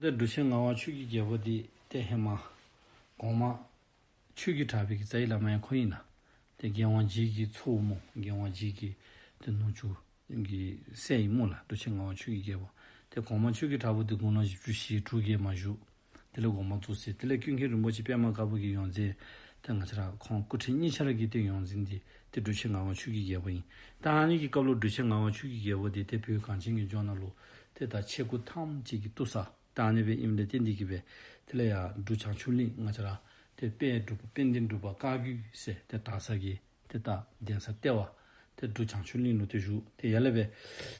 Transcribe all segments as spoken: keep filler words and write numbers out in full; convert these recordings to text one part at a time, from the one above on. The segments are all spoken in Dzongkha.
ཏེ་འབྲུག་ཆེན་ངག་དབང་ཆོས་ཀྱི་རྒྱལ་པོ་འདི་ཏེ་ཧེ་མ་གོང་མ་ཆོས་ཀྱི་གྲགས་པའི་གི་རྩ་བའི་བླ་མ་ཡང་ཁོ་ཨིན་ལགས། ཏེ་རྒྱལ་དབང་རྗེ་གི་ཚའོ་སྨོ། རྒྱལ་དབང་རྗེ་གི་ཏེ་ནུ་གཅུང་གི་སྲས་ཨིན་སྨོ་ལགས། འབྲུག་ཆེན་ངག་དབང་ཆོས་ཀྱི་རྒྱལ་པོ། ཏེ་གོང་མ་ཆོས་ཀྱི་གྲགས་པ་འདི་དགུང་ལོ་བཞི་བཅུ་ཞེ་དྲུག་བརྒལ་མ་བཞུགས། དེ་ལས་དགོངས་པ་རྫོགས་ཟེར། དེ་ལས་ཀུན་མཁྱེན་རིན་པོ་ཆེ་པདྨ་དཀར་པོ་གི་ཡོངས་འཛིན་ཏེ་ང་བཅས་ར་ཁོང་སྐུ་ཕྲེང་གཉིས་ཆ་ར་གི་ཏེ་ཡོངས་འཛིན་འདི་ཏེ་འབྲུག་ཆེན་ངག་དབང་ཆོས་ཀྱི་རྒྱལ་པོ་ཨིན། ད་ཨ་ནི་གི་སྐབས་ལུ་འབྲུག་ཆེན་ངག་དབང་ཆོས་ཀྱི་རྒྱལ་པོ་འདི་ཏེ་བོད་གངས་ཅན་གྱི་ལྗོངས་ནང་ལུ་ཏེ་ད་ཆས་གོས་ཐམས་ཅད་ཀྱི་བཏུད་ས། ད་ཨ་ནི་སྦེ་ཨིནམ་ལས་བརྟེན་ཏེ་གིས་སྦེ་དེ་ལས་ཡར་འབྲུག་བྱང་ཆུབ་གླིང་ང་བཅས་ར་ཏེ་དཔལ་འབྲུག་པ་དཔལ་ལྡན་འབྲུག་པ་བཀའ་བརྒྱུད་ཟེར་ཏེ་དར་ས་གི་ཏེ་ད་གདན་ས་ལྟེ་བ་ཏེ་འབྲུག་བྱང་ཆུབ་གླིང་ལུ་ཏེ་བཞུགས། ཏེ་ཡར་ལས་སྦེ་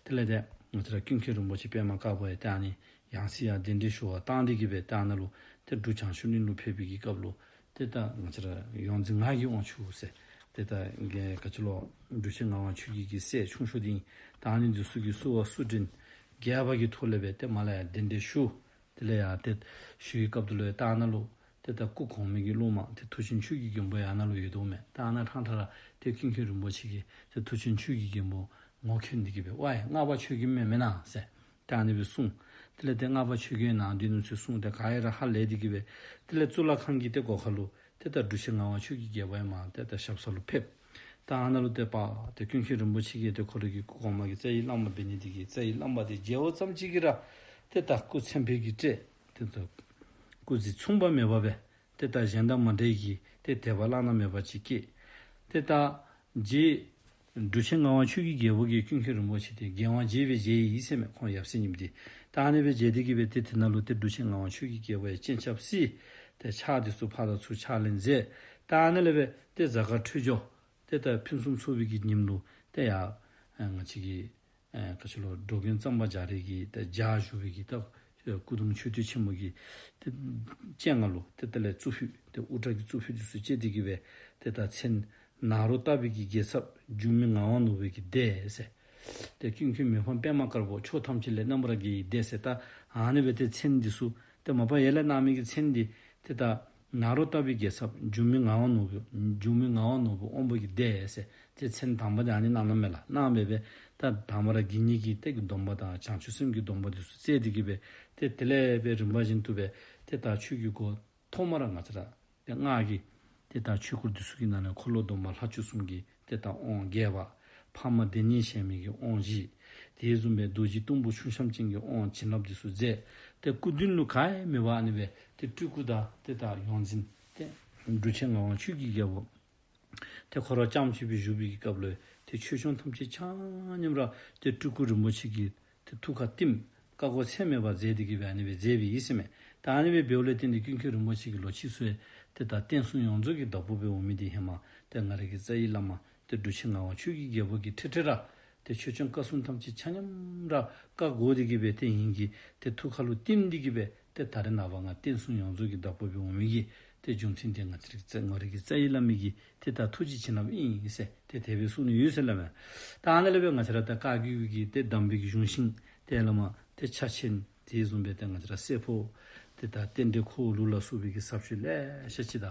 དེ་ལས་ཏེ་ང་བཅས་ར་ཀུན་མཁྱེན་རིན་པོ་ཆེ་པདྨ་དཀར་པོ་ཡང་ཏེ་ཨ་ནི་ཡང་སྲིད་ཡར་གདན་འདྲེན་ཞུ་བར་བཏང་སྟེ་གིས་སྦེ་ཏེ་ཨ་ནཱ་ལུ་ཏེ་འབྲུག་བྱང་ཆུབ་གླིང་ལུ་ཕེབས་པའི་གི་སྐབས་ལུ་ཏེ་ད་ང་བཅས་ར་ཡོངས་འཛིན་ངག་གི་དབང་ཕྱུག་ཟེར་ཏེ་ད་ག་ཅི་ལོ་འབྲུག་ཆེན་ངག་དབང་ཆོས་རྒྱལ་གྱི་སྲས་ཆུང་ཤོས་འདི་ཨིན། ད་ཨ་ནི་འདི་ཚུ་གིས་བསུ་བ་བསུ་འདྲེན་རྒྱས་པ་གི་ཐོག་ལས་སྦེ་ཏེ་མར་ལས་ཡར་གདན་འདྲེན་ཞུ། དེ་ལས་ཡར་ཏེ་ཞུ་བའི་སྐབས་དེ་ལུ་ཡང་ད་ཨ་ནཱ་ལུ་ཏེ་ད་སྐུ་གོང་མའི་གི་སློབ་མ་ཏེ་མཐུ་ཆེན་ཆོས་ཀྱི་མགོན་པོ་ཡང་ཨ་ནཱ་ལུ་ཡོད་དོ་མས། ད་ཨ་ནཱ་ཕྲང་ཕྲང་ར་ཏེ་ཀུན་མཁྱེན་རིན་པོ་ཆེ་གིས་ཏེ་མཐུ་ཆེན་ཆོས་ཀྱི་མགོན་པོ་ངོ་མཁྱེན་ཏེ་གིས་སྦེ་ཝའི་སྔགས་པ་ཆོས་མགོན་མེན་མེན་ན་ཟེར་ད་ཨ་ནི་སྦེ་གསུངས། དེ་ལས་ཏེ་སྔགས་པ་ཆོས་མགོན་ནང་འདི་ནུག་ཟེར་གསུངས། ཏེ་ག་ཡ་ར་ཧ་ལས་ཏེ་གིས་སྦེ་དེ་ལས་གཙུག་ལག་ཁང་གི་ཏེ་སྒོ་ཁ་ལུ་ཏེ་ད་འབྲུག་ཆེན་ངག་དབང་ཆོས་ཀྱི་རྒྱལ་པོ་ཡང་མར་ཏེ་ད་ཞབས་ས་ལུ་ཕེབས། ད་ཨ་ནཱ་ལུ་ཏེ་པ་ཏེ་ཀུན་མཁྱེན་རིན་པོ་ཆེ་གིས་ཏེ་ཁོ་རའི་གི་སྐུ་གོང་མ་གི་རྩ་བའི་བླ་མ་འབད་ནི་འདི་གིས་རྩ་བའི་བླ་མ་འདི་མཇལ་བ་ཙམ་ཅིག་གིས་ར་ཏེ་ད་སྐུ་མཚན་དཔེ་གིས་སྤྲས། ཏེ་ད་སྐུ་གཟི་མཚུངས་པ་མེད་པ་སྦེ་ཏེ་ད་གཞན་དང་མ་འདྲ་བའི་གི་ཏེ་དད་པ་བླ་ན་མེད་པ་ཅིག་སྐྱེས། ཏེ་ད་རྗེ་འབྲུག་ཆེན་ངག་དབང་ཆོས་ཀྱི་རྒྱལ་པོ་གིས་ཀུན་མཁྱེན་རིན་པོ་ཆེ་འདི་རྒྱལ་དབང་རྗེ་སྦེ་མཇལ་ཡི་ཟེར་མས། ཁོང་ཡབ་སྲས་གཉིས་པོ་འདི་ད་ཨ་ནི་སྦེ་མཇལ་ཏེ་གིས་སྦེ་ཏེ་དེ་ནང་ལུ་ཏེ་འབྲུག་ཆེན་ངག་དབང་ཆོས་ཀྱི་རྒྱལ་པོ་ཡང་སྤྱན་ཆབ་བསིལ། ཏེ་ཕྱག་འདི་ཚུ་ཕར་དང་ཚུར་ཕྱག་ལེན་མཛད། ད་ཨ་ནི་ལས་སྦེ་ཏེ་གཟའ་སྐར་འཕྲོད་སྦྱོར་ཏེ་ད་ཕུན་སུམ་ཚོགས་པའི་གི་ཉིནམ་ལུ་ཏེ་ཡར་ང་བཅས་ཀྱི་ཨེ་ག་ཅི་ལོ་འགྲོ་མགོན་གཙང་པ་རྒྱ་རས་ཀྱི་ད་ལྗགས་བཞུགས་པའི་གི་ད་སྐུ་གདུང་མཆོད་རྟེན་ཆེན་མོ་གི་ཏེ་སྤྱན་སྔར་ལུ་ཏེ་དེ་ལས་གཙུག་ཕུད་ཏེ་དབུ་སྐྲ་གི་གཙུག་ཕུད་འདི་ཚུ་བཅད་དེ་གིས་སྦེ་ཏེ་ད་མཚན་ནཱ་རོ་ཏ་པའི་གི་རྒྱལ་ཚབ་འགྱུར་མེད་ངག་དབང་ནོར་བུ་གི་སྡེ་ཟེར། ཏེ་ཀུན་མཁྱེན་མི་ཕམ་པདྨ་དཀར་པོ་ཕྱོགས་ཐམས་ཅད་ལས་རྣམ་པར་རྒྱལ་བའི་སྡེ་ཟེར། ད་ཨ་ནི་སྦེ་ཏེ་མཚན་འདི་ཚུ་ཏེ་མ་པ་ཡར་ལས་གནང་མི་གི་མཚན་འདི་ཏེ་ད་ནཱ་རོ་ཏ་པའི་རྒྱལ་ཚབ་འགྱུར་མེད་ངག་དབང་ནོར་བུ་འགྱུར་མེད་ངག་དབང་ནོར་བུ་དབང་པོ་གི་སྡེ་ཟེར་ཏེ་མཚན་དང་པ་འདི་ཨ་ནི་གནང་གནངམ་མས་ལགས། གནང་སྦེ་སྦེ་ད་དང་པ་ར་དགེ་བསྙེན་གྱི་ཏེ་གི་སྡོམ་པ་དང་བྱང་ཆུབ་སེམས་ཀྱི་སྡོམ་པ་འདི་ཚུ་བསྩལ་ཏེ་གིས་སྦེ་ཏེ་དེ་ལས་སྦེ་རིམ་པ་བཞིན་དུ་སྦེ་ཏེ་ད་ཆོས་ཀྱི་སྒོ་ཐོག་མར་ང་བཅས་ར་ཏེ་སྔགས་ཀྱི་ཏེ་ད་ཆོས་སྐོར་འདི་ཚུ་གི་ནང་ལས་འཁོར་ལོ་སྡོམ་པ་ལྷ་བཅུ་གསུམ་གྱི་ཏེ་ད་དབང་རྒྱས་པ། ཕ་མ་དེ་ཉིད་གཞལ་མེད་ཀྱི་དབང་བཞི། དེ་བཟུམ་སྦེ་རྡོ་རྗེ་གཏུམ་པོ་ཆུ་ཤམ་ཅན་གྱི་དབང་བྱིན་རླབས་འདི་ཚུ་མཛད། ཏེ་སྐུ་མདུན་ལུ་ག་ཡང་མེད་པར་ཨ་ནི་སྦེ་ཏེ་སྤྲུལ་སྐུ་དང་ཏེ་ད་ཡོངས་འཛིན་ཏེ་འབྲུག་ཆེན་ངག་དབང་ཆོས་ཀྱི་རྒྱལ་པོ་ཏེ་ཁོ་ར་རྐྱངམ་གཅིག་སྦེ་བཞུགས་པའི་གི་སྐབས་ལུ་ཏེ་ཆོས་སྐྱོང་ཐམས་ཅད་ཆ་མཉམ་ར་ཏེ་སྤྲུལ་སྐུ་རིན་པོ་ཆེ་གི་ཏེ་ཐུགས་ཁར་བསྟིམ་བཀའ་བསྒོ་ཚད་མེད་པ་མཛད་དེ་གིས་སྦེ་ཨ་ནི་སྦེ་མཛད་པའི་ཨིན་ཟེར་མས། ད་ཨ་ནི་སྦེ་འབདཝ་ལས་བརྟེན་ཏེ་ཀུན་མཁྱེན་རིན་པོ་ཆེ་གིས་ལོག་ཕྱིས་སུ་ཡང་ཏེ་ད་བསྟན་སྲུང་ཡོངས་རྫོགས་ཀྱི་བདག་པོ་སྦེ་འོང་མི་འདི་ཧེ་མ་ཏེ་ང་རའི་གི་རྩ་བའི་བླ་མ་ཏེ་འབྲུག་ཆེན་ངག་དབང་ཆོས་ཀྱི་རྒྱལ་པོ་གིས་ཁྲིད་ཁྲིད་ར་ཏེ་ཆོས་སྐྱོང་བཀའ་སྲུང་ཐམས་ཅད་ཆ་མཉམ་ར་བཀའ་བསྒོ་སྟེ་གིས་སྦེ་ཏེ་ཨིན་གྱི་ཏེ་ཐུགས་ཁ་ལུ་བསྟིམ་སྟེ་གིས་སྦེ་ཏེ་ད་རེས་ནངས་པ་ང་བསྟན་སྲུང་ཡོངས་རྫོགས་ཀྱི་བདག་པོ་སྦེ་འོང་མི་གི་ཏེ་རྒྱུ་མཚན་འདི་ང་རའི་གི་རྩ་ང་རའི་གི་རྩ་བའི་བླ་མའི་གི་ཏེ་ད་ཐུགས་རྗེ་བྱིན་རླབས་ཨིན་ཟེར་ཏེ་དེ་སྦེ་གསུངས་ནི་ཡོད་ཟེར་སླབ་མས། ད་ཨ་ནཱ་ལས་སྦེ་ང་བཅས་ར་ད་བཀའ་བརྒྱུད་ཀྱི་ཏེ་གདམས་པའི་གི་གཞུང་ཤིང་ཏེ་བླ་མ་ཏེ་ཕྱག་ཆེན་དེ་བཟུམ་སྦེ་ཏེ་ང་བཅས་ར་སྲས་ཕོ་ཏེ་ད་རྟེན་འབྲེལ་ཁོ་ལུགས་ལ་སོགས་པའི་གི་ཟབ་ཆོས་ལེ་ཤ་ཅིག་ད་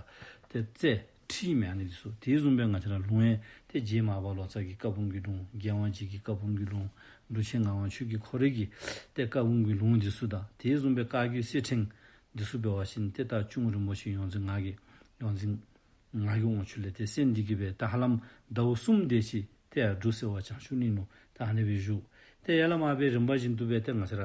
ཏེ་རྩལ་ཁྲིད་མི་ཨ་ནི་འདི་ཚུ་དེ་བཟུམ་སྦེ་ང་བཅས་ར་ལུང་ཡང་ཏེ་རྗེ་མར་པ་ལོ་ཙཱ་གི་བཀའ་འབུམ་གྱི་ལུང་རྒྱལ་དབང་རྗེ་གི་བཀའ་འབུམ་གྱི་ལུང་འབྲུག་ཆེན་ངག་དབང་ཆོས་ཀྱི་ཁོ་རའི་གི་ཏེ་བཀའ་འབུམ་གྱི་ལུང་འདི་ཚུ་དང་དེ་བཟུམ་སྦེ་བཀའ་བརྒྱུད་གསེར་ཕྲེང་འདི་ཚུ་འབད་བ་ཅིན་ཏེ་ད་གཅུང་རིན་པོ་ཆེ་ཡོངས་འཛིན་ངག་གི་ཡོངས་འཛིན་ངག་གི་དབང་ཕྱུག་ལས་ཏེ་གསན་ཏེ་གིས་སྦེ་ད་ཧ་ལམ་ཟླཝ་གསུམ་དེ་ཅིག་ཏེ་ཡར་འབྲུག་སེ་བ་བྱང་ཆུབ་གླིང་ལུ་ད་ཨ་ནི་སྦེ་བཞུགས། ཏེ་ཡར་ལས་མར་སྦེ་རིམ་པ་བཞིན་དུ་སྦེ་ཏེ་ང་བཅས་ར་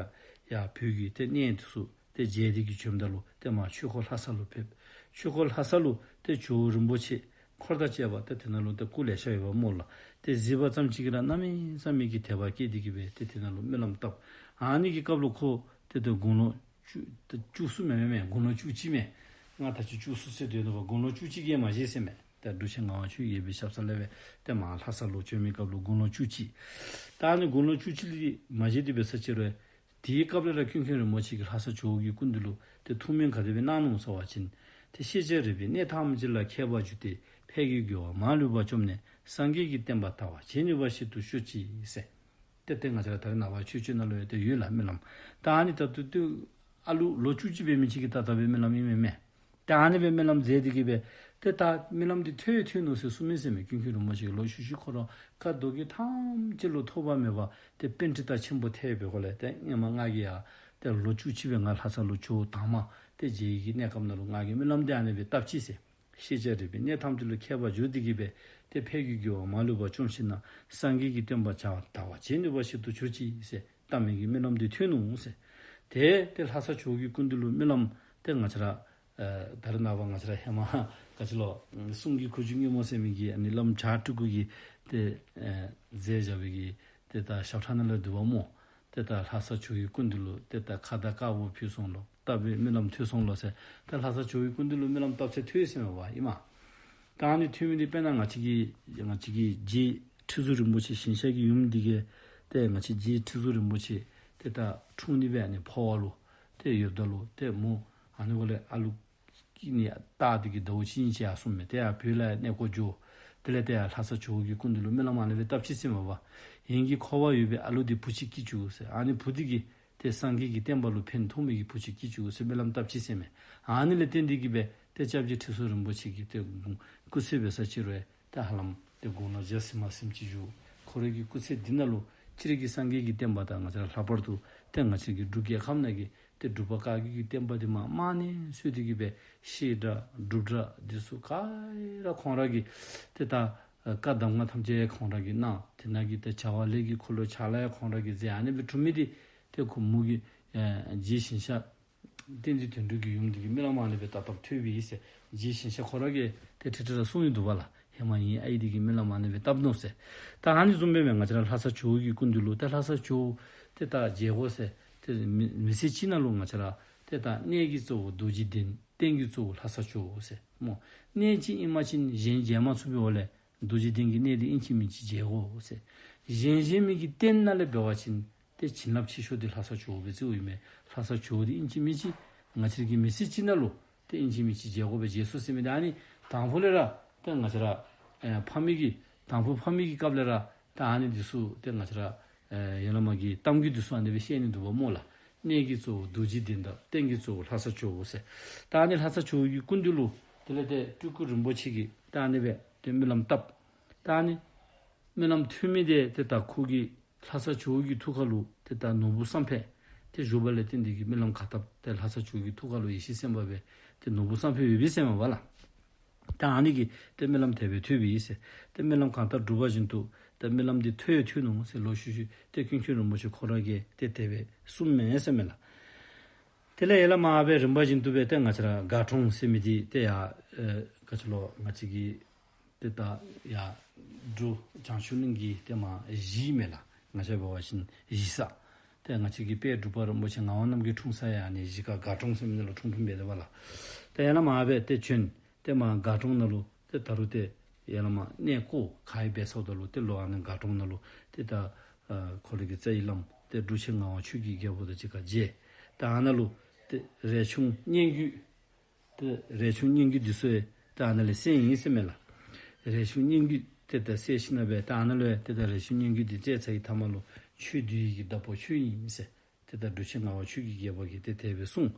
ཡར་བོད་ཀྱི་ཏེ་གནས་འདི་ཚུ་ཏེ་མཇལ་ཏེ་གིས་བྱོནམ་ད་ལུ་ཏེ་མར་ཆོས་འཁོར་ལྷ་ས་ལུ་ཕེབས། ཆོས་འཁོར་ལྷ་ས་ལུ་ཏེ་ཇོ་བོ་རིན་པོ་ཆེ་འཁོར་དང་བཅས་པ་ཏེ་དེ་ནང་ལུ་ཏེ་སྐུ་ལེ་ཤ་ཡོདཔ་སྨོ་ལགས། ཏེ་གཟིགས་པ་ཙམ་ཅིག་གིས་ར་གནམ་མེད་ས་མེད་ཀྱི་དད་པ་སྐྱེས་ཏེ་གིས་སྦེ་ཏེ་དེ་ནང་ལུ་སྨོན་ལམ་བཏབ། ཨ་ནི་གི་སྐབས་ལུ་ཁོ་ཏེ་ཏེ་དགུང་ལོ་བཅུ་ཏེ་བཅུ་གསུམ་མེན་མེན་མེན་དགུང་ལོ་བཅུ་གཅིག་མས། ང་ད་ཅི་བཅུ་གསུམ་ཟེར་སྡོད་ནུག་པ། དགུང་ལོ་བཅུ་གཅིག་གིས་མ་བཞེས་ཟེར་མས། ཏེ་འབྲུག་ཆེན་ངག་དབང་ཆོས་རྒྱལ་པོའི་ཞབས་ས་ལས་སྦེ་ཏེ་མར་ལྷ་ས་ལུ་བྱོན་མི་སྐབས་ལུ་དགུང་ལོ་བཅུ་གཅིག། ད་ཨ་ནི་དགུང་ལོ་བཅུ་གཅིག་ལས་མ་བཞེས་ཏེ་འབད་ས་ཅིག་རུང་དེའི་སྐབས་ལས་ར་ཀུན་མཁྱེན་རིན་པོ་ཆེ་གིས་ལྷ་ས་ཇོ་བོ་གི་སྐུ་མདུན་ལུ་ཏེ་ཐུགས་སྨོན་ག་དེ་སྦེ་གནང་ནུག་ཟེར་བ་ཅིན་ཏེ་ཤེས་བྱ་རིག་པའི་གནས་ཐམས་ཅད་ལ་མཁས་པར་གྱུར་ཏེ་ཕས་ཀྱི་རྒོལ་བ་མ་ལུས་པ་བཅོམ་ནས་སངས་རྒྱས་ཀྱི་བསྟན་པ་དར་བར་བྱེད་ནུས་པ་ཞིག་ཏུ་ཤོག་ཅིག་ཟེར། ཏེ་ཏེ་ང་བཅས་ར་ད་རེས་ནངས་པ་ཆོས་སྤྱོད་ནང་ལུ་ཡང་ཏེ་ཡོད་ལགས་སྨོན་ལམ། ད་ཨ་ནི་ད་ལྟོ་ཏེ་ཨ་ལུ་ལོ་བཅུ་གཅིག་འབད་མི་ཅིག་གིས་ད་ལྟ་སྦེ་སྨོན་ལམ་ཨིན་མས་མས། ད་ཨ་ནི་སྦེ་སྨོན་ལམ་མཛད་དེ་གིས་སྦེ་ཏེ་ད་སྨོན་ལམ་འདི་ཐོས་ཐོས་ནུག་ཟེར་གསུངས་མི་ཟེར་མས། ཀུན་མཁྱེན་རིན་པོ་ཆེ་གིས་ལོག་ཤུལ་ཤུལ་ཁོ་ར་བཀའ་མདོ་རྒྱུད་ཐམས་ཅད་ལུ་ཐོགས་པ་མེད་པར་ཏེ་པཎྜི་ཏ་ཆེན་པོ་ཐལ་བའི་སྒོ་ལས་ཏེ་སྔོན་མ་ང་གིས་ཡང་ ཏེ་ལོ་བཅུ་གཅིག་སྦེ་ང་ལྷ་ས་ལུ་ཇོ་བོ་དང་མ་ཏེ་མཇལ་བའི་གི་གནས་སྐབས་ནང་ལུ་ང་གིས་སྨོན་ལམ་འདི་ཨ་ནི་སྦེ་བཏབ་ཅི་ཟེར། ཤེས་བྱ་རིག་པའི་གནས་ཐམས་ཅད་ལུ་མཁས་པར་གྱུར་ཏེ་གིས་སྦེ་ཏེ་ཕས་ཀྱི་རྒོལ་བ་མ་ལུས་པ་བཅོམ་ཤིག་ན། སངས་རྒྱས་ཀྱི་བསྟན་པ་བྱ་བ་དར་བར་བྱེད་ནུས་པ་ཞིག་ཏུ་གྱུར་ཅིག་ཟེར་བཏབ་མི་གི་སྨོན་ལམ་འདི་ཐོན་ནུག་ཟེར། ཏེ་ཏེ་ལྷ་ས་ཇོ་བོ་གི་སྐུ་མདུན་ལུ་སྨོན་ལམ་ཏེ་ང་བཅས་ར་ཨ་ད་རེས་ནངས་པ་ང་བཅས་ར་ཧེ་མ་ག་ཅི་ལོ་གསུང་གི་ཁུ་བྱུག་སྔོན་མོ་ཟེར་མི་གི་ཨ་ནི་བླམ་བྱ་སྤྲུལ་སྐུ་གིས་ཏེ་ཨ་མཛད་བཞག་པའི་གི་ཏེ་ད་ཞབས་ཁྲ་ནང་ལས་འདུག་པ་སྨོ། ཏེ་ད་ལྷ་ས་ཇོ་བོའི་སྐུ་མདུན་ལུ་ཏེ་ད་ཁ་དར་དཀར་པོ་ཕུལ་སོང་ལོ། བཏབ་པའི་སྨོན་ལམ་ཐོས་སོང་ལོ་ཟེར། ད་ལྷ་ས་ཇོ་བོའི་སྐུ་མདུན་ལུ་སྨོན་ལམ་བཏབ་ཚད་ཐོས་ཟེར་མས་པ་ཨིན་མས། ད་ཨ་ནི་ཐོས་མི་འདི་དཔེར་ན་ང་བཅས་ཀྱི་ང་བཅས་ཀྱི་རྗེ་ཁྲི་ཟུར་རིན་པོ་ཆེ་ཞིང་གཤེགས་ཀྱི་ཡུམ་འདི་གིས་ཏེ་ང་བཅས་རྗེ་ཁྲི་ཟུར་རིན་པོ་ཆེ་ཏེ་ད་འཁྲུངས་ནི་སྦེ་ཨ་ནི་འཕོ་བ་ལུ་ཏེ་ཡོདཔ་ད་ལུ་ཏེ་མོ་ཨ་ནི་འོག་ལས་ཨ་ལུ་སྐྱེ་ནི་རྟགས་འདི་གིས་ཟླཝ་གཅིག་གཉིས་ཅིག་ཡར་སོངམ་མས། ཏེ་ཡར་བོད་ལས་གནས་སྐོར་འགྱོ། དེ་ལས་ཏེ་ཡར་ལྷ་ས་ཇོ་བོ་གི་སྐུ་མདུན་ལུ་སྨོན་ལམ་ཨ་ནི་སྦེ་བཏབ་ཅི་ཟེར་མས་པ། ངེ་གི་འཁོར་བར་ཡོད་པའི་ཨ་ལུ་འདི་བུ་གཅིག་སྐྱེ་བཅུག་ཟེར། ཨ་ནི་བུ་འདི་གིས་ཏེ་སངས་རྒྱས་ཀྱི་བསྟན་པ་ལུ་ཕན་ཐོགས་མི་གི་བུ་གཅིག་སྐྱེ་བཅུག་ཟེར་སྨོན་ལམ་བཏབ་ཅི་ཟེར་མས། ཨ་ནི་ལས་བརྟེན་ཏེ་གིས་སྦེ་ཏེ་སྐྱབས་རྗེ་ཁྲི་ཟུར་རིན་པོ་ཆེ་གི་ཏེ་སྐུ་ཚེ་འབད་ས་ཅིག་རུང་ཏེ་ཧ་ལམ་ཏེ་དགུང་ལོ་བརྒྱ་ཟིན་མ་ཟིནམ་ཅིག་བཞུགས། ཁོ་རའི་གི་སྐུ་ཚེ་འདི་ནང་ལུ་སྤྱིར་གྱི་སངས་རྒྱས་ཀྱི་བསྟན་པ་དང་ང་བཅས་ར་ལྷག་པར་དུ་ཏེ་ང་བཅས་ཀྱི་འབྲུག་རྒྱལ་ཁབ་ནང་གི་ཏེ་འབྲུག་པ་བཀའ་བརྒྱུད་ཀྱི་བསྟན་པ་འདི་མ་རྨང་ནས་གསོས་ཏེ་གིས་སྦེ་བཤད་གྲྭ་སྒྲུབ་གྲྭ་འདི་ཚུ་ག་ར་ཁོང་ར་གིས་ཏེ་ད་བཀའ་གདམས་ངག་ཐམས་ཅད་ཁོང་ར་གིས་གནང་། དེ་ནང་གི་ཏེ་བྱ་བ་ལས་ཀྱི་འཁོར་ལོ་ཕྱག་ལཱ་ཡང་ཁོང་ར་གིས་མཛད། ཨ་ནི་སྦེ་གྲུབ་མི་འདི་ཏེ་ཁོ་མོ་གི་ཨེ་རྗེ་ཞིང་གཤེགས་བསྟན་འཛིན་དོན་གྲུབ་ཀྱི་ཡུམ་འདི་གིས་སྨོན་ལམ་ཨ་ནི་སྦེ་བཏབ་བཏབ་ཐོས་པའི་ཨིན་ཟེར། རྗེ་ཞིང་གཤེགས་ཁོ་ར་གིས་ཏེ་ཁྲི་ཁྲི་ར་གསུངས་ཡི་འདུག་པ་ལགས། ཧེ་མ་ངེའི་ཨའི་འདི་གིས་སྨོན་ལམ་ཨ་ནི་སྦེ་བཏབ་ནུག་ཟེར། ད་ཨ་ནི་བཟུམ་སྦེ་མས། ང་བཅས་ར་ལྷ་ས་ཇོ་བོ་གི་སྐུ་མདུན་ལུ་ཏེ་ལྷ་ས་ཇོ་བོ་ཏེ་ད་མཇལ་དགོ་ཟེར། ཏེ་མི་མི་ཚེ་གཅིག་ནང་ལུ་ང་བཅས་ར་ཏེ་ད་གནས་ཀྱི་གཙོ་བོ་རྡོ་རྗེ་གདན། རྟེན་གྱི་གཙོ་བོ་ལྷ་ས་ཇོ་བོ་ཟེར་སྨོ། གནས་གཅིག་ཨིན་པ་ཅིན་གཞན་མཇལ་མ་ཚུགས་པའི་འོག་ལས་རྡོ་རྗེ་གདན་གྱི་གནས་འདི་ཨིན་ཅི་མིན་ཅི་མཇལ་དགོ་ཟེར། གཞན་གཞན་མི་གི་རྟེན་ནང་ལས་འབད་བ་ཅིན་ཏེ་བྱིན་རླབས་ཆེ་ཤོས་འདི་ལྷ་ས་ཇོ་བོ་སྦེ་བརྩིཝ་ཨིན་མས། ལྷ་ས་ཇོ་བོ་འདི་ཨིན་ཅི་མིན་ཅི་ང་བཅས་ཀྱི་མི་ཚེ་གཅིག་ནང་ལུ་ཏེ་ཨིན་ཅི་མིན་ཅི་མཇལ་དགོ་པས། མཇལ་སོང་ཟེར་མི་འདི་ཨ་ནི་དང་ཕུ་ལས་ར་ཏེ་ང་བཅས་ར་ཨེ་ཕ་མེས་ཀྱི་དང་ཕུ་ཕ་མེས་ཀྱི་སྐབས་ལས་ར་ཏེ་ཨ་ནི་འདི་ཚུ་ཏེ་ང་བཅས་ར་ཨེ་ཡ་ལ་མ་གི་གཏམ་རྒྱུད་འདི་ཚུ་ཨ་ནི་སྦེ་བཤད་ནི་འདུག་པ་སྨོ་ལགས། གནས་ཀྱི་གཙོ་བོ་རྡོ་རྗེ་གདན་དང་རྟེན་གྱི་གཙོ་བོ་ལྷ་ས་ཇོ་བོ་ཟེར། ད་ཨ་ནི་ལྷ་ས་ཇོ་བོ་གི་སྐུ་མདུན་ལུ་དེ་ལས་ཏེ་སྤྲུལ་སྐུ་རིན་པོ་ཆེ་གིས་ད་ཨ་ནི་སྦེ་ཏེ་སྨོན་ལམ་བཏབ། ད་ཨ་ནི་སྨོན་ལམ་ཐོན་མི་འདི་ཏེ་ད་ཁོ་གིས་ལྷ་ས་ཇོ་བོ་གི་ཐུགས་ཁ་ལུ་ཏེ་ད་ནོར་བུ་བསམ་འཕེལ་ཏེ་བཞུགས་པ་ལས་བརྟེན་ཏེ་གིས་སྨོན་ལམ་གང་བཏབ་ཏེ་ལྷ་ས་ཇོ་བོ་གི་ཐུགས་ཁ་ལུ་ཡེ་ཤེས་སེམས་དཔའ་སྦེ་ཏེ་ནོར་བུ་བསམ་འཕེལ་ཡོད་པས་ཟེར་མས་པ་ལགས། ད་ཨ་ནི་གིས་ཏེ་སྨོན་ལམ་དེ་སྦེ་ཐོས་པའི་ཨིན་ཟེར། ཏེ་སྨོན་ལམ་གང་ལྟར་བསྒྲུབས་པ་བཞིན་དུ་ཏེ་སྨོན་ལམ་འདི་ཐོས་ཐོས་ནུག་ཟེར་ལོག་ཤུལ་ཤུལ་ཏེ་ཀུན་མཁྱེན་རིན་པོ་ཆེ་ཁོ་ར་གིས་ཏེ་དེ་སྦེ་གསུངམ་མས་ཟེར་མས་ལགས། དེ་ལས་ཡ་ལ་མ་སྦེ་རིམ་པ་བཞིན་དུ་སྦེ་ཏེ་ང་བཅས་ར་དགའ་གྲོང་ཟེར་མི་འདི་ཏེ་ཡར་ཨེ་ག་ཅི་ལོ་ང་བཅས་ཀྱི་ཏེ་ད་ཡར་འབྲུག་བྱང་ཆུབ་གླིང་གི་ཏེ་མར་གཞི་མས་ལགས། ང་བཅས་འབད་བ་ཅིན་གཞི་ས། ཏེ་ང་བཅས་ཀྱི་དཔལ་འབྲུག་པ་རིན་པོ་ཆེ་ངག་དབང་རྣམ་རྒྱལ་འཁྲུངས་ས་ཡང་ཨ་ནི་གཞི་ཁ་དགའ་གྲོང་ཟེར་མི་ནང་ལུ་འཁྲུངས་འཁྲུངསམ་སྦེ་འདུག་པ་ལགས། ཏེ་ཡ་ལ་མ་སྦེ་ཏེ་བྱོན། ཏེ་མར་དགའ་གྲོང་ནང་ལུ་ཏེ་ད་རུང་ཏེ་ཡ་ལ་མ་གནས་སྐོར་ག་ཡི་འབད་སོངམ་ད་ལུ་ཏེ་ལོག་ཨ་ནི་དགའ་གྲོང་ནང་ལུ་ཏེ་ད་ཨ་ཁོ་རའི་གི་རྩ་བའི་བླམ་ཏེ་འབྲུག་ཆེན་ངག་དབང་ཆོས་ཀྱི་རྒྱལ་པོ་དང་གཅིག་ཁར་མཇལ། ད་ཨ་ནཱ་ལུ་ཏེ་རས་ཆུང་སྙན་བརྒྱུད་ཏེ་རས་ཆུང་སྙན་བརྒྱུད་འདི་ཚུ་ཡང་ཏེ་ཨ་ནཱ་ལས་གསན་ཡི་ཟེར་མས་ལགས། རས་ཆུང་སྙན་བརྒྱུད་ཏེ་ད་གསན་ཞིནམ་ལས་ཏེ་ཨ་ནཱ་ལུ་ཡང་ཏེ་ད་རས་ཆུང་སྙན་བརྒྱུད་འདི་བཙལ་ཚར་བའི་མཐའ་མ་ལུ་ཆོས་འདུལ་བའི་གི་བདག་པོ་ཁྱོད་ཨིན་ཟེར། ཏེ་ད་འབྲུག་ཆེན་ངག་དབང་ཆོས་ཀྱི་རྒྱལ་པོ་གིས་ཏེ་དེ་སྦེ་གསུངས།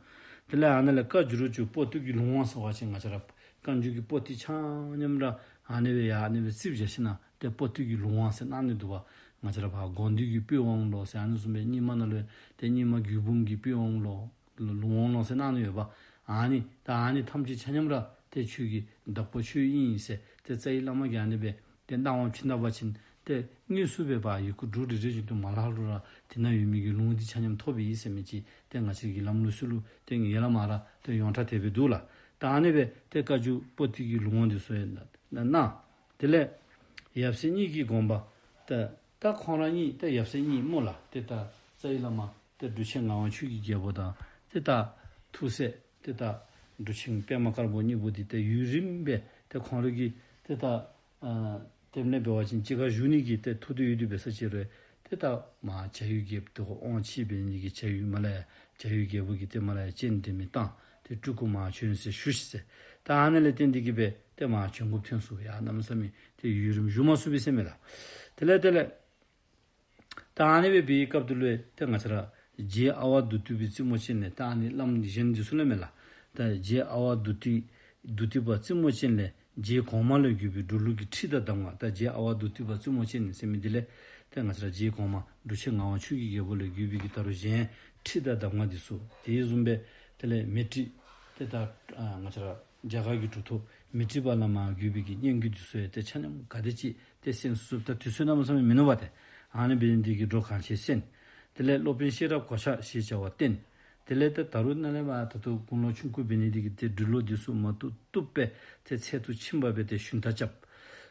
དེ་ལས་ཨ་ནཱ་ལས་བཀའ་འགྱུར་བཅུ་པོ་ཏི་གི་ལུང་དབང་ཟེར་བ་ཅིན་ང་བཅས་ར་བཀའ་འགྱུར་གྱི་པོ་ཏི་ཆ་མཉམ་ར་ཨ་ནི་སྦེ་ཡར་ཨ་ནི་སྦེ་རྩིགཔ་བཞག་ཞིནམ་ལས་ཏེ་པོ་ཏི་གི་ལུང་དབང་ཟེར་གནང་ནི་འདུག་པ། ང་བཅས་ར་ཕར་དགོངས་འདུས་ཀྱི་པོད་དབང་ལོ་ཟེར་ཨ་ནི་བཟུམ་སྦེ་རྙིང་མ་ནང་ལུ་ཏེ་རྙིང་མ་རྒྱུད་འབུམ་གྱི་པོད་དབང་ལོ། ལུང་དབང་ལོ་ཟེར་གནང་ནི་ཡོདཔ། ཨ་ནི་ད་ཨ་ནི་ཐམས་ཅད་ཆ་མཉམ་ར་ཏེ་ཁྱོད་ཀྱི་བདག་པོ་ཁྱོད་ཨིན་ཟེར་ཏེ་རྩ་བའི་བླ་མ་གིས་ཨ་ནི་སྦེ་ཏེ་གནང་བ་བྱིན་ད་པ་ཅིན་ཏེ་དངོས་སུ་སྦེ་ཕར་ཡི་གུ་འབྲུ་རེ་རེ་བཞིན་དུ་མ་ལྷག་རུང་ར་དེ་ནང་ཡོད་མི་གི་ལུང་འདི་ཆ་མཉམ་ཐོབ་པའི་ཨིན་ཟེར་མི་ཅིག་ཏེ་ང་བཅས་ཀྱི་ལམ་ལུགས་སྲོལ་ལུ་ཏེ་ཡ་ལ་མ་ར་ཏེ་ཡོངས་གྲགས་དེ་སྦེ་འདུག་ལགས། ད་ཨ་ནི་སྦེ་ཏེ་བཀའ་འགྱུར་པོ་ཏི་གི་ལུང་དབང་འདི་ཚུ་ཡང་གནང་། དེ་ལས་ཡབ་སྲས་གཉིས་ཀྱི་དགོངས་པ། ཏེ་ད་ཁོང་ར་གཉིས་ཏེ་ཡབ་སྲས་གཉིས་སྨོ་ལགས། ཏེ་ད་རྩ་བའི་བླ་མ་ཏེ་འབྲུག་ཆེན་ངག་དབང་ཆོས་ཀྱི་རྒྱལ་པོ་དང་ཏེ་ད་ཐུགས་སྲས་ཏེ་ད་འབྲུག་ཆེན་པདྨ་དཀར་པོ་གཉིས་པོ་འདི་ཏེ་ཡུན་རིངམོ་སྦེ་ཏེ་ཁོང་ར་གི་ཏེ་ད་ཨ་དེ་ལས་འབད་བ་ཅིན་གཅིག་ཁར་བཞུགས་ནི་གི་ཏེ་ཐུགས་འདོད་ཡོད་དེ་འབད་ས་ཅིག་རུང་ཏེ་ད་མར་བྱ་ཡུལ་རྒྱལཔོ་དེ་ཁོ་དབང་ཆེ་འབད་ནི་གི་བྱ་ཡུལ་མ་ལ་ཡ་བྱ་ཡུལ་རྒྱལ་པོ་གིས་ཏེ་མ་ལ་ཡ་སྤྱན་འདྲེན་མི་བཏང་། ཏེ་སྤྲུལ་སྐུ་མར་བྱོན་ཟེར་ཞུ་ཤིག་ཟེར། ད་ཨ་ནི་ལས་བརྟེན་ཏེ་གིས་སྦེ་ཏེ་མར་བྱོན་དགོཔ་ཐོན་སོང་། ཡ་གནམ་མེད་ས་མེད་ཏེ་ཡུན་རིངམོ་བཞུགས་མ་ཚུགས་པས་ཟེར་མས་ལགས། དེ་ལས་དེ་ལས་ད་ཨ་ནི་སྦེ་འབད་བའི་སྐབས་དེ་ལུ་ཏེ་ང་བཅས་ར་རྗེ་ཨ་ཝ་དུར་ཏི་པའི་བཙུན་མོ་ཅན་ལས་ད་ཨ་ནི་བླམ་གཞན་འདི་ཚུ་ལས་མས་ལགས། ད་རྗེ་ཨ་ཝ་དུར་ཏི་དུར་ཏི་པ་བཙུན་མོ་ཅན་ལས་རྗེ་གོང་མ་ལས་བརྒྱུད་པའི་འབྲུག་ལུགས་ཀྱི་ཁྲིད་དང་གདམས་ངག། ད་རྗེ་ཨ་ཝ་དུར་ཏི་པ་བཙུན་མོ་ཅན་ཟེར་མི་འདི་ལས་ཏེ་ང་བཅས་ར་རྗེ་གོང་མ་འབྲུག་ཆེན་ངག་དབང་ཆོས་ཀྱི་རྒྱལ་པོ་ལས་བརྒྱུད་པའི་གི་ད་རུང་གཞན་ ཁྲི་དང་གདམས་ངག་འདི་ཚུ་དེ་བཟུམ་སྦེ་དེ་ལས་མཻ་ཏྲི་ཏེ་ད་ཨ་ང་བཅས་ར་རྒྱ་གར་གྱི་གྲུབ་ཐོབ་མཻ་ཏྲི་པ་ལས་མར་བརྒྱུད་པའི་གི་སྙན་བརྒྱུད་འདི་ཚུ་ཡང་ཏེ་ཆ་མཉམ་ག་དེ་ཅིག་ཏེ་གསན་ཚུགས། ད་དུས་ཚོད་གནམ་མེད་ས་མེད་མིན་ནུག་པ། ཏེ་ཨ་ནི་འབད་ནི་འདི་གིས་འགྲོ་གང་ཆེ་གསན། དེ་ལས་སློབ་དཔོན་ཤེས་རབ་གོ་ཆ་ཞེས་བྱ་བ་བསྟེན། དེ་ལས་ཏེ་ད་རུང་ནཱ་ལས་མར་ད་ལྟོ་དགུང་ལོ་ཆུང་ཀུ་འབད་ནི་འདི་གིས་ཏེ་འབྲི་ཀློག་འདི་ཚུ་མ་བཏུབ་བཏུབ་སྦེ་ཏེ་ཚད་དུ་ཕྱིན་པ་སྦེ་ཏེ་ཞུན་དག་རྐྱབ།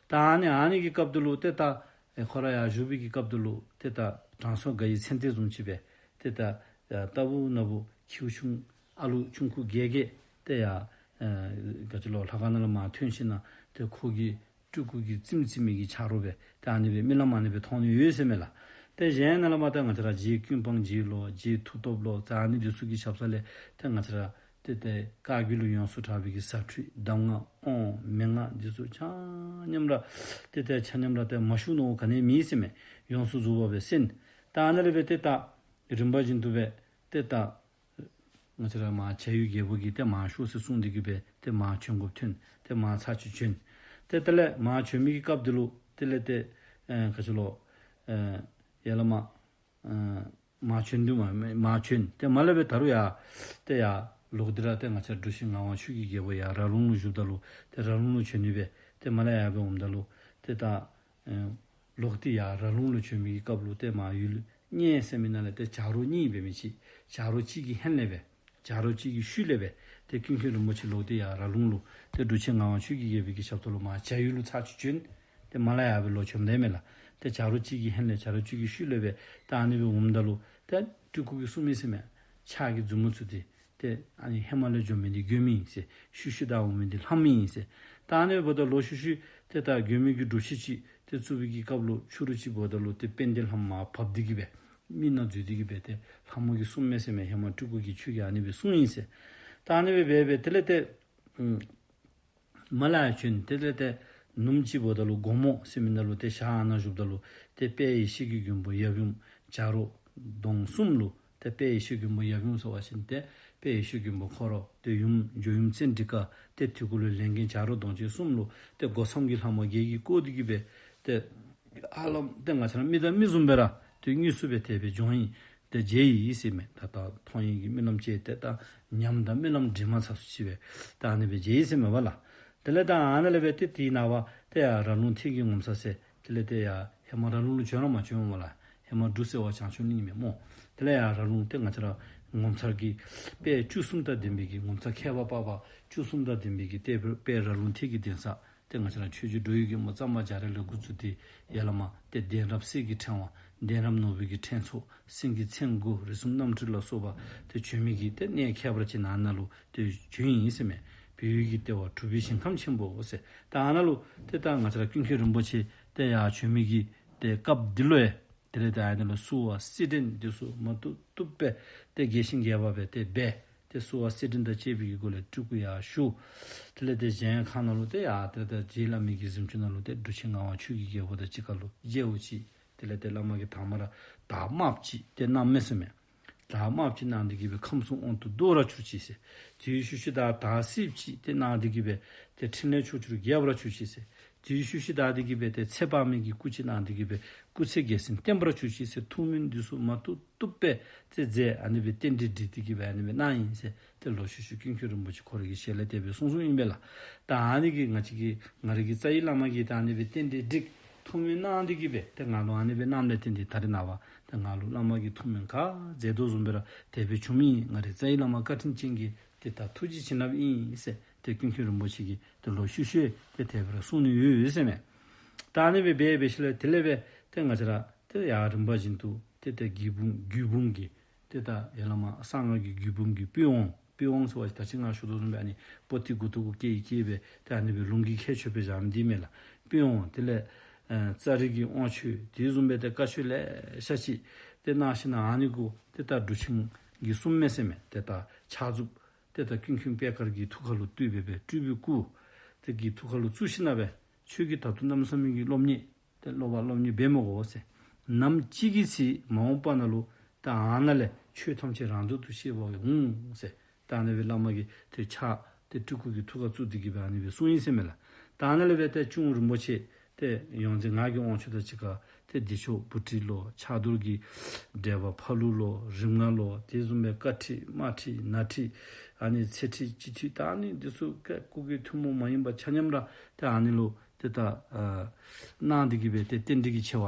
ད་ཨ་ནི་ཨ་ནི་གི་སྐབས་འདི་ལུ་ཏེ་ད་ཨེ་ཁོ་ར་ཡར་བཞུགས་པའི་གི་སྐབས་འདི་ལུ་ཏེ་ད་དྲང་སྲོང་དགའ་བའི་མཚན་ལྟས་བཟུམ་ཅིག་སྦེ་ཏེ་ད་ཡར་ལྟ་བུ་ན་བུ་ཁྱེའུ་ཆུང་ཨ་ལུ་ཆུང་ཀུ་རྒས་རྒས་ཏེ་ཡར་ཨེ་ག་ཅི་ལོ་ལྷ་ཁང་ནང་ལས་མར་ཐོན་ཞིནམ་ལས་ཏེ་ཁོ་གི་སྤྲུལ་སྐུ་གི་རྩེདམོ་རྩེ་མི་གི་ཆ་རོགས་སྦེ་ཏེ་ཨ་ནི་སྦེ་རྨི་ལམ་ཨ་ནི་སྦེ་མཐོང་ནི་ཡོད་ཟེར་མས་ལགས། ཏེ་གཞན་ནཱ་ལས་མར་ཏེ་ང་བཅས་ར་རྗེ་ཀུན་སྤངས་རྗེ་ལོ་རྗེ་མཐུ་སྟོབས་ལོ་ཏེ་ཨ་ནི་འདི་ཚུ་གི་ཞབས་ས་ལས་ཏེ་ང་བཅས་ར་ཏེ་ཏེ་བཀའ་བརྒྱུད་ལུ་ཡོངས་སུ་གྲགས་པའི་གི་ཟབ་ཁྲིད་གདམས་ངག་དབང་མན་ངག་འདི་ཚུ་ཆ་མཉམ་ར་ཏེ་ཏེ་ཆ་མཉམ་ར་ཏེ་མ་ཞུ་ནི་ག་ནི་མེད་ཟེར་མས། ཡོངས་སུ་རྫོགས་པ་སྦེ་གསན། ད་ཨ་ནི་ལས་སྦེ་ཏེ་ད་རིམ་པ་བཞིན་དུ་སྦེ་ཏེ་ད་ང་བཅས་ར་མར་བྱ་ཡུལ་རྒྱལ་པོ་གིས་ཏེ་མར་ཤོག་ཟེར་གསུངས་ཏེ་གི་སྦེ་ཏེ་མར་བྱོན་དགོཔ་ཐོན། ཏེ་མར་ཚར་གཅིག་བྱོན། ཏེ་དེ་ལས་མར་བྱོན་མི་གི་སྐབས་འདི་ལུ་དེ་ལས་ཏེ་ཨེ་ག་ཅི་ལོ་ཨེ་ཡར་ལས་མར་ཨེ་མར་བྱོན་དུས་མར་མར་བྱོན། ཏེ་མར་ལས་སྦེ་ད་རུང་ཡར་ཏེ་ཡར་ལོག་སྟེ་ར་ཏེ་ང་བཅས་འབྲུག་ཆེན་ངག་དབང་ཆོས་ཀྱི་རྒྱལ་པོ་ཡར་ར་ལུང་ལུ་བཞུགསཔ་ད་ལུ་ཏེ་ར་ལུང་ལུ་བྱོན་ནི་སྦེ་ཏེ་མར་ལས་ཡར་སྦེ་འོངམ་ད་ལུ་ཏེ་ད་ཨེ་ལོག་སྟེ་ཡར་ར་ལུང་ལུ་བྱོན་མི་གི་སྐབས་ལུ་ཏེ་མར་ཡུལ་གཉན་ཟེར་མི་ནང་ལས་ཏེ་བྱ་རོག་གཉིས་འབད་མི་ཅིག། བྱ་རོག་གཅིག་གི་ཧོངས་ལས་སྦེ་བྱ་རོག་གཅིག་གི་ཤུལ་ལས་སྦེ་ཏེ་ཀུན་མཁྱེན་རིན་པོ་ཆེ་ལོག་སྟེ་ཡར་ར་ལུང་ལུ་ཏེ་འབྲུག་ཆེན་ངག་དབང་ཆོས་ཀྱི་རྒྱལ་པོ་གི་ཞབས་ཏོག་ལུ་མར་བྱ་ཡུལ་ལུ་ཚར་གཅིག་བྱོན། ཏེ་མར་ལས་ཡར་སྦེ་ལོག་བྱོནམ་ད་མས་ལགས། ཏེ་བྱ་རོག་གཅིག་གི་ཧོངས་ལས་བྱ་རོག་གཅིག་གི་ཤུལ་ལས་སྦེ་ཏེ་ཨ་ནི་སྦེ་འོངམ་ད་ལུ་ཏེ་སྤྲུལ་སྐུ་གིས་གསུངས་མི་ཟེར་མས། ཕྱག་གི་མཛུབ་མོ་བཙུགས་ཏེ་ཏེ་ཨ་ནི་ཧེ་མ་ལས་འགྱོ་མི་འདི་མགྱོནམ་ཨིན་ཟེར། ཤུལ་ཤུལ་ད་འོང་མི་འདི་ལྷ་མོ་ཨིན་ཟེར། ད་ཨ་ནི་འབདཝ་ད་ལུ་ཤུལ་ཤུལ་ཏེ་ད་མགྱོནམ་གི་སྒྲུབ་བྱེད་ཅིག་ཏེ་བཙུགས་པའི་གི་སྐབས་ལུ་ཕྱི་རུ་ཅིག་འབདཝ་ད་ལུ་ཏེ་དཔལ་ལྡན་ལྷ་མོ་མར་བབས་ཏེ་གི་སྦེ་མི་ནང་འཛུལ་ཏེ་གི་སྦེ་ཏེ་ལྷ་མོ་གིས་གསུངས་མས་ཟེར་མས། ཧེ་མ་སྤྲུལ་སྐུ་གིས་ཁྱོད་ཀྱིས་ཨ་ནི་སྦེ་གསུངས་ཨིན་ཟེར། ད་ཨ་ནི་སྦེ་འབད་འབད་དེ་ལས་ཏེ་ཨུམ་མར་ལས་ཡར་བྱོན། དེ་ལས་ཏེ་ནུབ་མོ་ཅིག་འབདཝ་ད་ལུ་སྒོ་མོ་ཟེར་མི་ནང་ལུ་ཏེ་ཞག་ཨ་ནཱ་བཞུགསཔ་ད་ལུ་ཏེ་དཔལ་ཡེ་ཤེས་ཀྱི་མགོན་པོ་ཡབ་ཡུམ་བྱ་རོག་གདོང་གསུམ་ལུ་ཏེ་དཔལ་ཡེ་ཤེས་མགོན་པོ་ཡབ་ཡུམ་ཟེར་བ་ཅིན་ཏེ་དཔལ་ཡེ་ཤེས་མགོན་པོ་ཁོ་ར་ཏེ་ཡུམ་ཇོ་ཡུམ་ཙཎྜི་ཀ་ཏེ་དེ་གུ་ལུ་ལས་མགོན་བྱ་རོག་གདོང་ཅན་གསུམ་ལུ་ཏེ་སྒོ་མཚམས་ཀྱི་ལྷ་མོ་བརྒྱད་ཀྱིས་བསྐོར་ཏེ་གི་སྦེ་ཏེ་ཧ་ལམ་ཏེ་ང་བཅས་ར་མི་དང་མི་བཟུམ་སྦེ་ར་ཏེ་དངོས་སུ་སྦེ་དེ་སྦེ་བྱོན་ཡི། ཏེ་མཇལ་ཡི་ཟེར་མས། ད་ད་མཐོང་ཡི་གི་རྨི་ལམ་ཅིག་ཏེ་ད་ཉམས་དང་རྨི་ལམ་འདྲེས་མ་ཚར་སུ་ཅིག་སྦེ་ད་ཨ་ནི་སྦེ་མཇལ་ཡི་ཟེར་མས་པ་ལགས། དེ་ལས་ད་ཨ་ནཱ་ལས་སྦེ་ཏེ་དེའི་ནངས་པ་ཏེ་ཡར་ར་ལུང་ཐེད་ཀྱི་ངོ་མཚར་ཟེར་དེ་ལས་ཏེ་ཡར་ཧེ་མ་ར་ལུང་ལུ་བྱོན་ར་མ་བྱོན་སྨོ་ལགས། ཧེ་མ་འབྲུག་སེ་བ་བྱང་ཆུབ་གླིང་མས་སྨོ། དེ་ལས་ཡར་ར་ལུང་ཏེ་ང་བཅས་ར་ངོ་མཚར་གྱི་དཔེ་བཅུ་གསུམ་དང་ལྡན་པའི་གི་ངོ་མཚར་ཁྱད་པར་འཕགས་པ་བཅུ་གསུམ་དང་ལྡན་པའི་གི་ཏེ་དཔེ་ར་ལུང་ཐེད་ཀྱི་གདན་ས། ཏེ་ང་བཅས་ར་ཆོས་རྗེ་འགྲོ་བའི་མགོན་པོ་གཙང་པ་རྒྱ་རས་ལས་འགོ་བཙུགས་ཏེ་ཡར་ལས་མར་ཏེ་གདན་རབས་གསེར་གྱི་ཕྲེང་བ། གདན་རབས་ནོར་བུ་གི་ཕྲེང་ཚོགས། སེང་གེ་མཚན་དགུ། རིགས་གསུམ་རྣམ་འཕྲུལ་ལ་སོགས་པ་ཏེ་བྱོན་མི་གི་ཏེ་གནས་ཁྱད་པར་ཅན་ཨ་ནཱ་ལུ་ཏེ་བྱོན་ཡི་ཟེར་མས། བོད་ཡུལ་གྱི་ལྟེ་བ་གྲུབ་པའི་ཞིང་ཁམས་ཆེན་པོ་ཟེར། ད་ཨ་ནཱ་ལུ་ཏེ་ད་ང་བཅས་ར་ཀུན་མཁྱེན་རིན་པོ་ཆེ་ཏེ་ཡར་བྱོན་མི་གི་ཏེ་སྐབས་འདི་ལུ་ཡང་དེ་ལས་ད་ཨ་ནཱ་ལུ་བསུ་བ་སེར་སྦྲེང་འདི་ཚུ་མ་བཏུབ་བཏུབ་སྦེ་ཏེ་རྒྱས་ཤིང་རྒྱས་པ་སྦེ་ཏེ་འབད། ཏེ་བསུ་བ་སེར་སྦྲེང་དང་བཅས་པའི་གི་སྒོ་ལས་སྤྲུལ་སྐུ་ཡར་ཞུ། དེ་ལས་ཏེ་གཞལ་ཡས་ཁང་ནང་ལུ་ཏེ་ཡར་ཏེ་ཏེ་རྗེ་བླ་མའི་གི་གཟིམ་ཅུང་ནང་ལུ་ཏེ་འབྲུག་ཆེན་ངག་དབང་ཆོས་ཀྱི་རྒྱལ་པོ་དང་གཅིག་ཁར་ལུ་མཇལཝ་ཅིག། དེ་ལས་ཏེ་བླ་མ་གིས་དང་པ་ར་དར་དམརཔོ་ཅིག་ཏེ་གནངམ་མས་ཟེར་མས། དར་དམརཔོ་ཅིག་གནང་སྟེ་གི་སྦེ་ཁམས་གསུམ་དབང་དུ་བསྡུ་བར་གྱུར་ཅིག་ཟེར། དེའི་ཤུལ་ཤུལ་ད་དར་སེརཔོ་ཅིག་ཏེ་གནང་སྟེ་གི་སྦེ་ཏེ་ཕྲིན་ལས་ཕྱོགས་བཅུར་རྒྱས་པར་གྱུར་ཅིག་ཟེར། དེའི་ཤུལ་ཤུལ་ད་དེ་གི་སྦེ་ཏེ་ཚེ་དཔག་མེད་ཀྱི་སྐུ་ཅིག་གནང་སྟེ་གི་སྦེ་སྐུ་ཚེ་རྒྱལ་མཚན་བརྟན་པར་གྱུར་ཅིག་ཟེར་ཐུགས་སྨོན་འདི་ཚུ་མ་བཏུབ་བཏུབ་སྦེ་ཏེ་མཛད། ཨ་ནི་སྦེ་རྟེན་འབྲེལ་འགྲིག་སྟེ་གི་སྦེ་ཨ་ནི་སྦེ་གནང་ཡི་ཟེར་ཏེ་ལོག་ཤུལ་ཤུལ་ཀུན་མཁྱེན་རིན་པོ་ཆེ་ཁོ་རའི་གི་ཞལ་ལས་དེ་སྦེ་གསུངས་གསུངསམ་ཨིན་པས་ལགས། ད་ཨ་ནི་གི་ང་བཅས་ཀྱི་ང་རའི་གི་རྩ་བའི་བླ་མ་གིས་ད་ཨ་ནི་སྦེ་རྟེན་འབྲེལ་འགྲིག་ཐུགས་སྨོན་གནང་སྟེ་གི་སྦེ་ཏེ་ང་ལུ་ཨ་ནི་སྦེ་གནངམ་ལས་བརྟེན་ཏེ་ད་རེས་ནངས་པ་ཏེ་ང་ལུ་བླ་མ་གིས་ཐུགས་སྨོན་ག་མཛད་དོ་བཟུམ་སྦེ་ར་དེ་སྦེ་བྱུངམ་ཨིན། ང་རའི་རྩ་བའི་བླ་མ་བཀའ་དྲིན་ཅན་གྱི་ཏེ་ད་ཐུགས་རྗེ་བྱིན་རླབས་ཨིན་ཟེར་ཏེ་ཀུན་མཁྱེན་རིན་པོ་ཆེ་གིས་ཏེ་ལོག་ཤུལ་ཤུལ་ཏེ་དེ་སྦེ་ར་གསུངས་ནི་ཡོད་ཡོད་ཟེར་མས། ད་ཨ་ནི་སྦེ་འབད་འབད་ཞིནམ་ལས་དེ་ལས་སྦེ་ཏེ་ང་བཅས་ར་ཏེ་ཡར་རིམ་པ་བཞིན་དུ་ཏེ་ཏེ་རྒྱུད་འབུམ་རྒྱུད་འབུམ་གྱི་ཏེ་ད་ཡར་ལས་མར་གསང་སྔགས་ཀྱི་རྒྱུད་འབུམ་གྱི་པི་ཝང་པི་ཝང་ཟེར་བ་ཅིན་ད་ཅི་ང་ཞུ་དོ་བཟུམ་སྦེ་ཨ་ནི་པོ་ཏི་མགུ་ཏོ་གུ་བཀལ་བཀལ་སྦེ་ཏེ་ཨ་ནི་སྦེ་ལུང་གི་ཁྱད་ཆོས་སྦེ་བཞག་མི་འདི་མས་ལགས། པི་ཝང་དེ་ལས་ཨེ་ཙ་རི་གི་དབང་ཆོས་དེ་བཟུམ་སྦེ་ཏེ་བཀའ་ཆོས་ལེ་ཤ་ཅིག་ཏེ་གནང་ཞིནམ་ལས་ཨ་ནི་གུ་ཏེ་ད་འབྲུག་ཆེན་གྱིས་གསུངམ་མས་ཟེར་མས། ཏེ་ད་ཕྱག་མཛུབ་ཏེ་ད་ཀུན་མཁྱེན་པད་དཀར་གྱི་ཐུགས་ཁ་ལུ་གཏུགས་སྦེ་སྦེ་སྤྲུལ་པའི་སྐུ་དེ་གི་ཐུགས་ཁ་ལུ་བཙུགས་ཞིནམ་ལས་སྦེ་ཁྱོད་ཀྱིས་ད་ལྟོ་གནམ་མེད་ས་མེད་ཀྱི་སློབ་གཉེར་ཏེ་སློབ་པ་སློབ་གཉེར་འབད་མི་དགོ་ཟེར། ནམ་ཅིག་གི་ཚེ་མ་འོངས་པ་ནང་ལུ་ད་ཨ་ནཱ་ལས་ཆོས་ཐམས་ཅད་རང་འདོད་དུ་ཤེས་པ་འོང་ཟེར། ད་ཨ་ནི་སྦེ་བླ་མ་གིས་ཏེ་ཕྱག་ཏེ་སྤྲུལ་སྐུ་གི་ཐུགས་ཁར་བཙུགས་ཏེ་གི་སྦེ་ཨ་ནི་སྦེ་གསུངས་ཡི་ཟེར་མས་ལགས། ད་ཨ་ནཱ་ལས་སྦེ་ཏེ་གཅུང་རིན་པོ་ཆེ་ཏེ་ཡོངས་འཛིན་ངག་གི་དབང་ཕྱུག་དང་གཅིག་ཁར་ཏེ་ ཏེ་བདེ་མཆོག་བུ་ཁྲིད་ལོ། ཕྱག་རྡོར་གྱི་བགྲེས་པ་ཕ་ལུ་ལོ། རིམ་ལྔ་ལོ། དེ་བཟུམ་སྦེ་དཀར་ཁྲིད་དམར་ཁྲིད་ནག་ཁྲིད་ཨ་ནི་སེར་ཁྲིད་སྤྱི་ཁྲིད་ད་ཨ་ནི་འདི་ཚུ་སྐུ་གི་ཐུན་མོང་མ་ཡིན་པ་ཆ་མཉམ་ར་ཏེ་ཨ་ནི་ལུ་ཏེ་ད་ཨ་གནང་སྟེ་གི་སྦེ་ཏེ་རྟེན་འབྲེལ་གྱི་ཆེ་བ་